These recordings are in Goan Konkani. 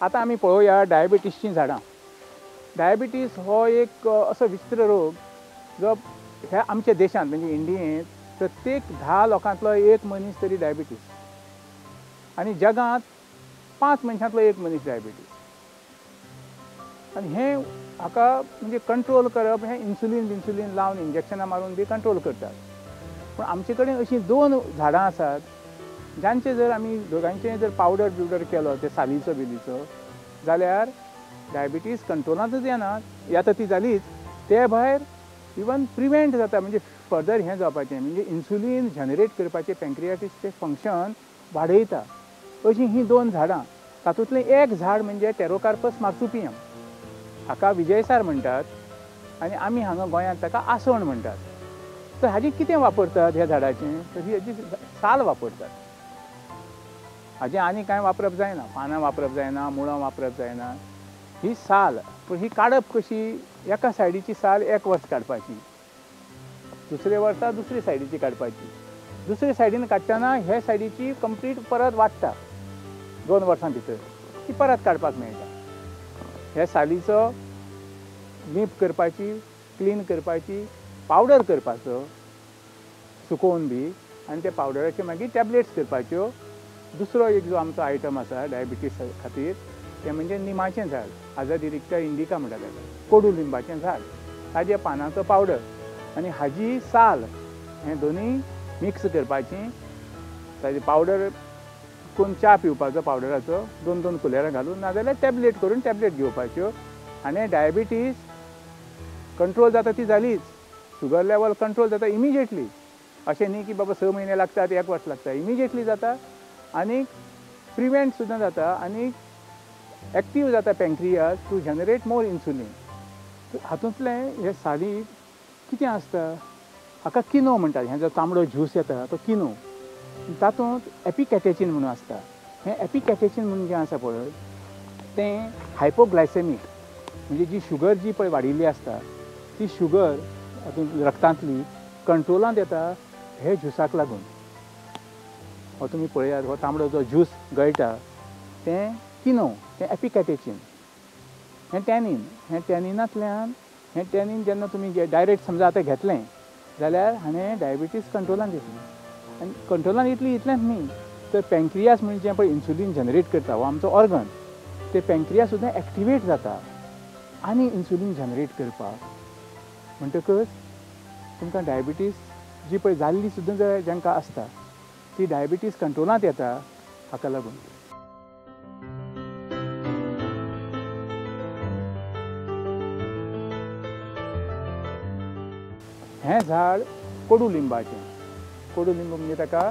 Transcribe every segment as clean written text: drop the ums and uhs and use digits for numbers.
आतां आमी पळोवया डायबिटीजचीं झाडां. डायबिटीज हो एक असो विचित्र रोग जो ह्या आमच्या देशांत म्हणजे इंडियेंत प्रत्येक 10 लोकांतलो एक मनीस तरी डायबिटीज आनी जगांत 5 मनशांतलो एक मनीस डायबिटीज. आनी हें हाका म्हणजे कंट्रोल करप हें इन्सुलीन बिन्सुलीन लावन इंजेक्शनां मारून बी कंट्रोल करतात. पूण आमचे कडेन अशीं 2 झाडां आसात जांचे जर आमी दोगांयचे जर पावडर बिवडर केलो ते सालीचो बिलीचो जाल्यार डायबिटीज कंट्रोलांतच येना, येता ती जालीच, ते भायर इवन प्रिवेंट जाता. म्हणजे फर्दर हें जावपाचें म्हणजे इन्सुलीन जनरेट करपाचें पँक्रियाटीसचें फंक्शन वाडयता. अशीं हीं 2 झाडां. तातूंतलें एक झाड म्हणजे टेरोकार्पस मार्सुपियम, हाका विजयसार म्हणटात आनी आमी हांगा गोंयांत ताका आसण म्हणटात. तर हाजी कितें वापरतात ह्या झाडाचें, तर ही हाजी साल वापरतात. हाजें आनी कांय वापरप जायना, पानां वापरप जायना, मुळां वापरप जायना, ही साल. पूण ही काडप कशी, एका सायडीची साल एक वर्स काडपाची, दुसरे वर्सा दुसरे सायडीची काडपाची, दुसरे सायडीन काडटना हे सायडीची कंप्लीट परत वाडटा 2 वर्सां भितर, ती परत काडपाक मेळटा. ह्या सालीचो नीप करपाची, क्लीन करपाची, पावडर करपाचो सुकोवन बी, आनी त्या पावडराचे मागीर टॅबलेट्स करपाच्यो. दुसरो एक जो आमचो आयटम आसा डायबिटीज खातीर तें म्हणजे निमाचें झाड, आझादिरिक्टा इंडिका म्हणटा ताका, कोडू लिंबाचें झाड, ताज्या पानांचो पावडर आनी हाजी साल हें दोनूय मिक्स करपाचीं. ताजे पावडर करून च्या पिवपाचो, पावडराचो 2-2 कुलेरां घालून, नाजाल्यार टॅबलेट करून टॅबलेट घेवपाच्यो. आनी डायबिटीज कंट्रोल जाता ती जालीच, शुगर लेवल कंट्रोल जाता इमिजिएटली. अशें न्ही की बाबा 6 म्हयने लागतात, 1 वर्स लागता, इमिजिएटली जाता आनी प्रिवेंट सुद्दां जाता आनी एक्टीव जाता pancreas to generate more insulin. हातूंतलें हे साली कितें आसता, हाका किनो म्हणटात. हें जो तांबडो ज्यूस येता तो किनो, तातूंत एपिकॅटेचीन म्हणून आसता. हें एपिकॅटेचीन म्हणून जें आसा पळय तें हायपोग्लायसेमीक म्हणजे जी शुगर जी पळय वाडिल्ली आसता ती शुगर हातूंत रक्तांतली कंट्रोलांत येता हे ज्युसाक लागून. हो तुमी पळयात, हो तांबडो जो ज्यूस गळटा तें किनो, तें एपिकॅटेचीन. हें टॅनीन, हें टॅनिनांतल्यान हें टॅनीन जेन्ना तुमी डायरेक्ट समजा आतां घेतलें जाल्यार हाणें डायबिटीज कंट्रोलांत येतली. आनी कंट्रोलांत येतली इतलेंच न्ही तर पँक्रियास म्हणजे जें पळय इन्सुलीन जनरेट करता हो आमचो ऑर्गन, ते पँक्रियास सुद्दां एक्टिवेट जाता आनी इन्सुलीन जनरेट करपाक. म्हणटकच तुमकां डायबिटीज जी पळय जाल्ली सुद्दां जांकां आसता ती डायबिटीज कंट्रोलांत येता हाका लागून. हें झाड कोडू लिंबाचें, कोडू लिंब म्हणजे ताका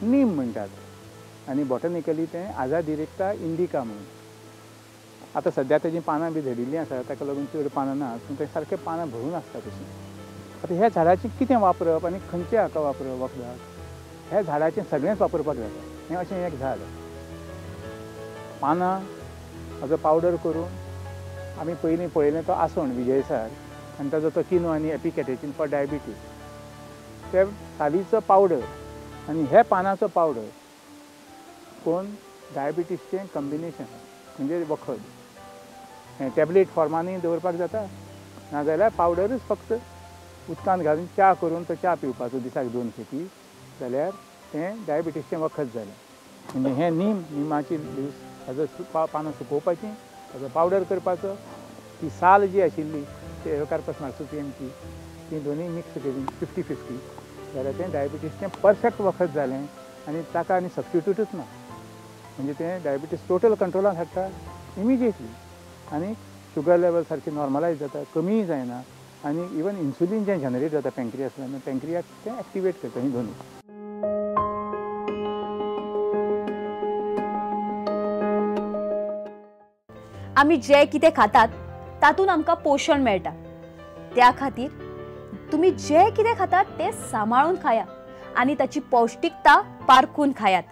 नीम म्हणटात आनी बॉटनिकली तें आझादिरेक्टा इंडिका म्हणून. आतां सद्या तेजीं पानां बी झडिल्लीं आसा ताका लागून चड पानां ना, पूण तें सारकें पानां भरून आसता तशीं. आतां ह्या झाडाचें कितें वापरप आनी खंयचें हाका वापरप वखदाक, ह्या झाडाचें सगळेंच वापरपाक जाता. हें अशें एक झाड, पानां हाजो पावडर करून आमी पयलीं पळयलें तो आसण विजयसार आनी ताजो तो किनो आनी एपिकॅटेचीन फॉर डायबिटीज, ते सालीचो पावडर आनी हे पानाचो पावडर कोण डायबिटीजचें कॉम्बिनेशन म्हणजे वखद. हें टॅबलेट फॉर्मानूय दवरपाक जाता, नाजाल्यार पावडरूच फक्त उदकांत घालून च्या करून तो च्या पिवपाचो दिसाक 2 खेपी, जाल्यार तें डायबिटीजचें वखद जालें. म्हणजे हें नीम, निमाची लिव्स ताजो पानां सुकोवपाचीं, ताजो पावडर करपाचो, ती साल जी आशिल्ली टेरोकार्पस मार्सुपियमची ती दोनूय मिक्स केली 50-50 जाल्यार तें डायबिटीजचें परफेक्ट वखद जालें आनी ताका आनी सबस्टिट्यूटूच ना. म्हणजे तें डायबिटीज टोटल कंट्रोलांत हाडटा इमिजिएटली आनी शुगर लेवल सारकी नॉर्मलायज जाता, कमीय जायना आनी इवन इन्सुलीन जें जनरेट जाता पँक्रियासल्यान, पँक्रियास तें एक्टिवेट करता. ही दोनूय. आमी जे कितें खातात तातूंत आमकां पोशण मेळटा, त्या खातीर तुमी जे कितें खातात तें सांबाळून खाया आनी ताची पौष्टिकता पारखून खायात.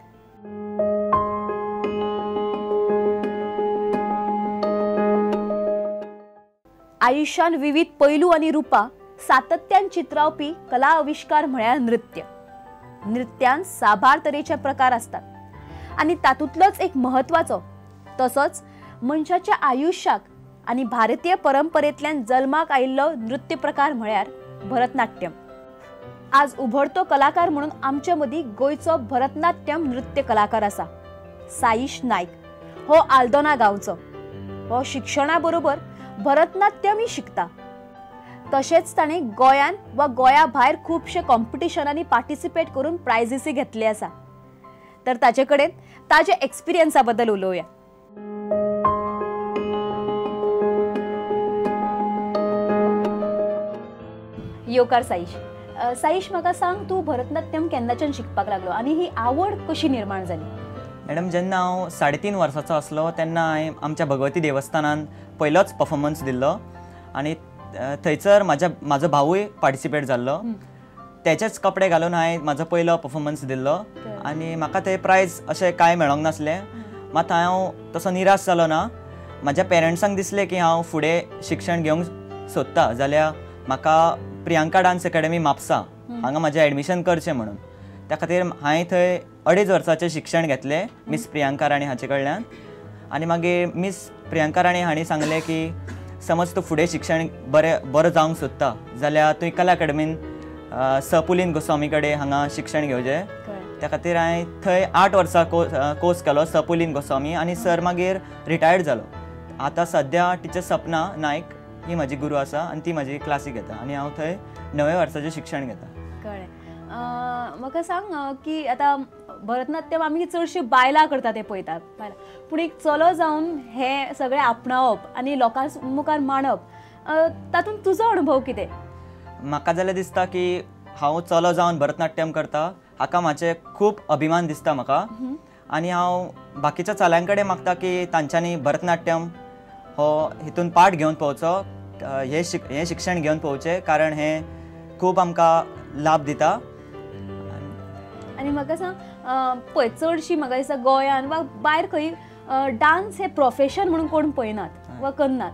आयुष्यान विविध पैलू आनी रुपां सातत्यान चित्रावपी कला आविश्कार म्हळ्यार नृत्य. नृत्यान साबार तरेचे प्रकार आसतात आनी तातूंतलोच एक महत्वाचो तसोच मनशाच्या आयुश्याक आनी भारतीय परंपरेंतल्यान जल्माक आयिल्लो नृत्य प्रकार म्हळ्यार भरतनाट्यम। आज उभरतो कलाकार म्हणून आमचे मदीं गोंयचो भरतनाट्यम नृत्य कलाकार आसा साईश नायक। हो आल्दोना गांवचो। हो शिक्षणा बरोबर भरतनाट्यमय शिकता। तशेंच ताणें गोंयान वा गोंया भायर खुबशे कॉम्पिटिशनांनी पार्टिसिपेट करून प्रायजीसय घेतले आसा। तर ताचे कडेन ताजे एक्सपिरियन्सा बद्दल उलोवया। येवकार साईश। साईश, म्हाका सांग, तूं भरतनाट्यम केन्नाच्यान शिकपाक लागलो आनी ही आवड कशी निर्माण जाली? मॅडम, जेन्ना हांव 3.5 वर्साचो आसलो तेन्ना हांवें आमच्या भगवती देवस्थानान पयलोच परफॉर्मन्स दिल्लो आनी थंयसर म्हाजो भावूय पार्टिसिपेट जाल्लो। तेचेच कपडे घालून हांवें म्हाजो पयलो परफॉर्मन्स दिल्लो आनी म्हाका थंय प्रायज अशें कांय मेळोंक नासलें। मात हांव तसो निराश जालो ना। म्हाज्या पेरंट्सांक दिसलें की हांव फुडें शिक्षण घेवंक सोदता जाल्यार म्हाका प्रियांका डान्स एकेडमी म्हापसा हांगा म्हाजें एडमिशन करचें म्हणून। त्या खातीर हांवें थंय 2.5 वर्साचें शिक्षण घेतलें मिस प्रियांका राणे हाचे कडल्यान आनी मागीर मिस प्रियांका राणे हांणी सांगलें की समज तूं फुडें शिक्षण बरें जावंक सोदता जाल्यार तुवें कला अकादमीन स पुलीन गोस्वामी कडेन हांगा शिक्षण घेवचें। त्या खातीर हांवें थंय 8 वर्सां कोर्स केलो स पुलीन गोस्वामी आनी सर मागीर रिटायर्ड जालो। आतां सद्या टिचर सपना नायक ही म्हाजी गुरू आसा आनी ती म्हाजी क्लासी घेता आनी हांव थंय 9 वर्साचें शिक्षण घेता। कळ्ळें। म्हाका सांग की आतां भरतनाट्यम आमी चडशी बायलां करता ते पळयतात बायलां, पूण एक चलो जावन हें सगळें आपणावप आनी लोकां मुखार मांडप, तातूंत तुजो अणभव कितें? म्हाका जाल्यार दिसता की हांव चलो जावन भरतनाट्यम करता हाका म्हाजें खूब अभिमान दिसता म्हाका आनी हांव बाकीच्या चल्यां कडेन मागता की तांच्यांनी भरतनाट्यम हो हितून पार्ट घेवन पळोवचो, हें शिक्षण घेवन पळोवचें, कारण हें खूब आमकां लाभ दिता। आनी म्हाका सांग, पळय चडशी म्हाका दिसता गोंयान वा भायर खंय डान्स हे प्रोफेशन म्हणून कोण पळयनात वा करनात।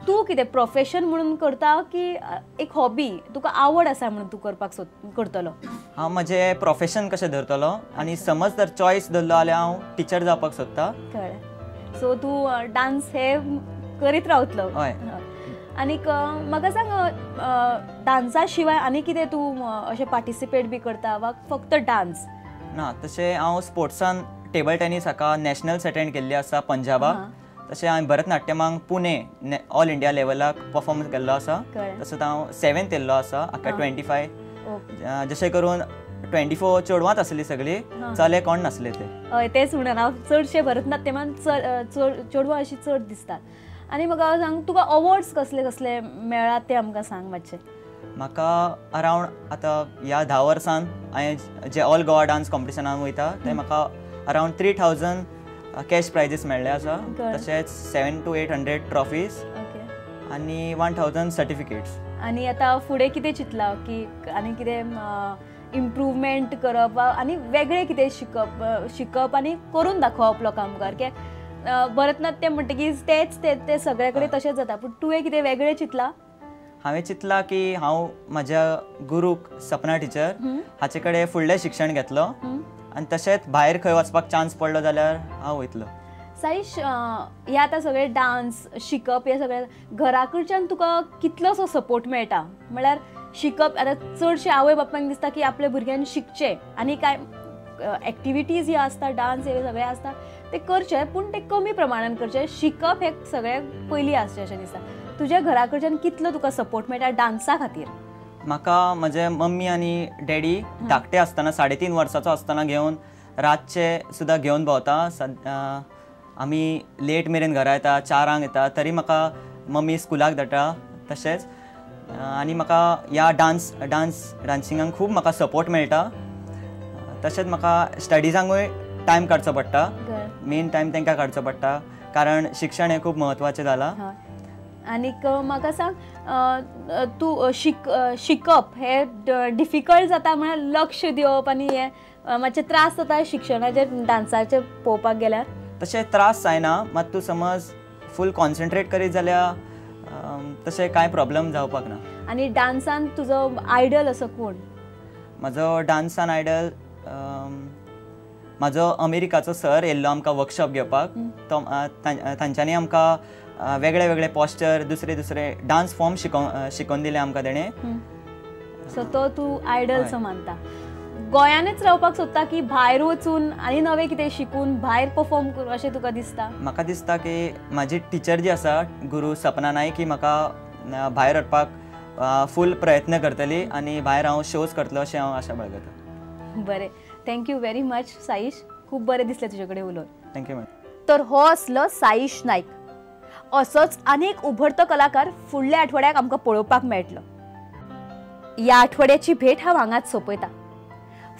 तूं कितें प्रोफेशन म्हणून करता की एक हॉबी, तुका आवड आसा म्हणून तूं करपाक करतलो? हांव म्हजें प्रोफेशन कशें धरतलो आनी समज जर चॉयस धरलो जाल्यार हांव टिचर जावपाक सोदता। कळ्ळें। सो तूं डान्स हे करीत रावतलो? हय। आनीक म्हाका सांग, डान्सा शिवाय आनी कितें तूं अशें पार्टिसिपेट बी करता वा फक्त डान्स? ना, तशें हांव स्पोर्ट्सान टेबल टेनीस हाका नॅशनल्स अटेंड केल्ली आसा पंजाबाक। तशें हांवें भरतनाट्यमाक पुणे ऑल इंडिया लेवलाक परफॉर्म केल्लो आसा। तसोच हांव 7th येयल्लो आसा हाका 25, जशें करून 24 चेडवांच आसली सगळीं, चले कोण नासले ते। हय, तेच म्हणून हांव चडशे भरतनाट्यमान चेडवां अशीं चड दिसतात। आनी म्हाका सांग, तुका अवॉर्ड्स कसले कसले मेळ्ळात ते आमकां सांग मातशें। म्हाका अरावंड आतां ह्या 10 वर्सान हांवें जे ऑल गोवा डान्स कॉम्पिटिशनान वयता ते म्हाका अरावंड 3000 कॅश प्रायजीस मेळ्ळे आसा, तशेंच 700 to 800 trophies आनी 1000 सर्टिफिकेट्स। आनी आतां फुडें कितें चिंतलां की आनी कितें इम्प्रूवमेंट करप वा आनी वेगळें कितें शिकप आनी करून दाखोवप लोकां मुखार? की भरतनाट्यम म्हणटकीर तेच ते सगळे कडेन तशेंच जाता, पूण तुवें कितें वेगळें चिंतलां? हांवें चिंतलां की हांव म्हाज्या गुरूक सपना टिचर हाचे कडेन फुडलें शिक्षण घेतलो आनी तशेंच भायर खंय वचपाक चान्स पडलो जाल्यार हांव वयतलो। साईश, हे आतां सगळे डान्स शिकप हे सगळे घरा कडच्यान तुका कितलोसो सपोर्ट मेळटा? म्हळ्यार शिकप आतां चडशे आवय बापायक दिसता की आपल्या भुरग्यान शिकचें आनी कांय एक्टिविटीज हे आसता, डान्स हे सगळे आसता ते करचे, पूण ते कमी प्रमाणान करचे, शिकप हे सगळ्याक पयलीं आसचें अशें दिसता। तुज्या घरा कडच्यान कितलो तुका सपोर्ट मेळटा डान्सा खातीर? म्हाका म्हजे मम्मी आनी डॅडी धाकटे आसतना 3.5 वर्साचो आसतना घेवन रातचे सुद्दां घेवन भोंवता। आमी लेट मेरेन घरा येता, 4 येता, तरी म्हाका मम्मी स्कुलाक धाडटा। तशेंच आनी म्हाका ह्या डान्स डान्स डान्सिंगाक खूब म्हाका सपोर्ट मेळटा। तशेंच म्हाका स्टडिजांकूय टायम काडचो पडटा, मेन टायम तांकां काडचो पडटा, कारण शिक्षण हें खूब म्हत्वाचें जालां। आनीक म्हाका सांग, तूं शिकप हें डिफिकल्ट जाता म्हळ्यार लक्ष दिवप आनी हें मातशें त्रास जाता शिक्षणाचेर डान्साचेर पळोवपाक गेल्यार? तशें त्रास जायना, मात तूं समज फूल कॉन्सन्ट्रेट करीत जाल्यार तशें कांय प्रॉब्लम जावपाक ना। आनी डान्सान तुजो आयडल असो कोण? म्हजो डान्सान आयडल म्हाजो अमेरिकाचो सर येयल्लो आमकां वर्कशॉप घेवपाक, तो तांच्यांनी आमकां वेगळे वेगळे पॉस्चर, दुसरे दुसरे डांस फॉर्म शिकोवन दिले आमकां तेणें. सो तो तूं आयडल सो मानता. गोंयानच रावपाक सोदता की भायर वचून आनी नवें कितें शिकून भायर परफॉर्म करूं अशें तुका दिसता? म्हाका दिसता की म्हाजी टिचर जी आसा गुरू सपना नायक ही म्हाका भायर व्हरपाक फूल प्रयत्न करतली आनी भायर हांव शोज करतलो अशें हांव आशा बाळगता. बरें, thank you very much Saish, खूब बरें दिसलें तुजे कडेन उलोवन. Thank you madam. तर हो आसलो साईश नायक. असोच आनीक उभरतो कलाकार फुडल्या आठवड्याक आमकां पळोवपाक मेळटलो. ह्या आठवड्याची भेट हांव हांगाच सोंपयता.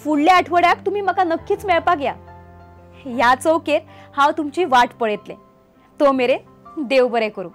फुडल्या आठवड्याक तुमी म्हाका नक्कीच मेळपाक या. ह्या चौकेर हांव तुमची वाट पळयतलें. तो मेरेन देव बरें करूं.